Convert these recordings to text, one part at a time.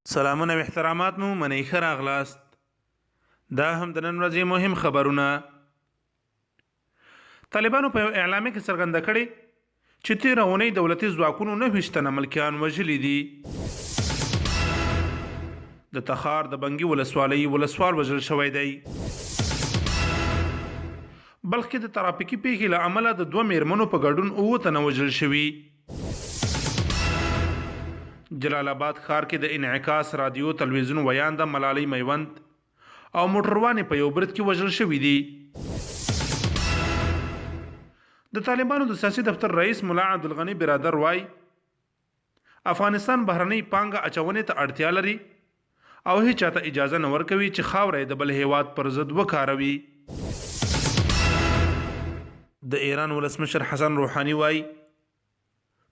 سلامونه او احترامات مو منئ، ښه راغلاست. دا هم د نن ورځې مهم خبرونه. طالبانو په یو اعلامیه کې څرګنده کړې چې تېره اونۍ دولتي ځواکونو 29 تنه ملکیان وژلي دي. د تخار د بنګي ولسوالۍ ولسوال وژل شوی دی. بلخ کې د ترافیکي پیښې له امله د دوه میرمنو په ګډون 7 تنه وژل شوي. جلال آباد ښار کې د انعکاس رادیو تلویزیون ویانده ملالۍ میوند او موټروانې په یو برید کې وژل شوي دي. د طالبانو د سیاسي دفتر رئیس ملا عبدالغني برادر وايي، افغانستان بهرنۍ پانګه اچونې ته اړتیا لري او هیچا ته اجازه نه ورکوي چې خاوره یې د بل هېواد پر ضد وکاروي. د ایران ولسمشر حسن روحاني وايي،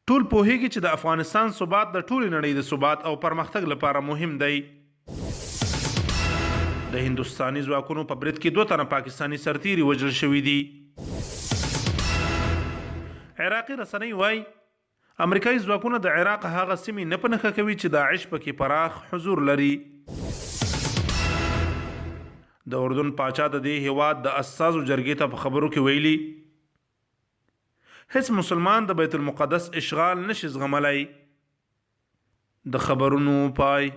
ټول پوهېږي چې د افغانستان ثبات د ټولې نړۍ د ثبات او پرمختګ لپاره مهم دی. د هندوستاني ځواکونو په برید کې 2 تنه پاکستاني سرتیري وژل شوي دي. عراقي رسنۍ وايي، امریکایي ځواکونه د عراق هغه سیمې نه په نښه کوي چې داعش پکې پراخ حضور لري. د اردن پاچا د دې هیواد د استازو جرګې ته په خبرو کې ویلي، هیڅ مسلمان د بیت المقدس اشغال نشي زغملای. د خبرونو پای.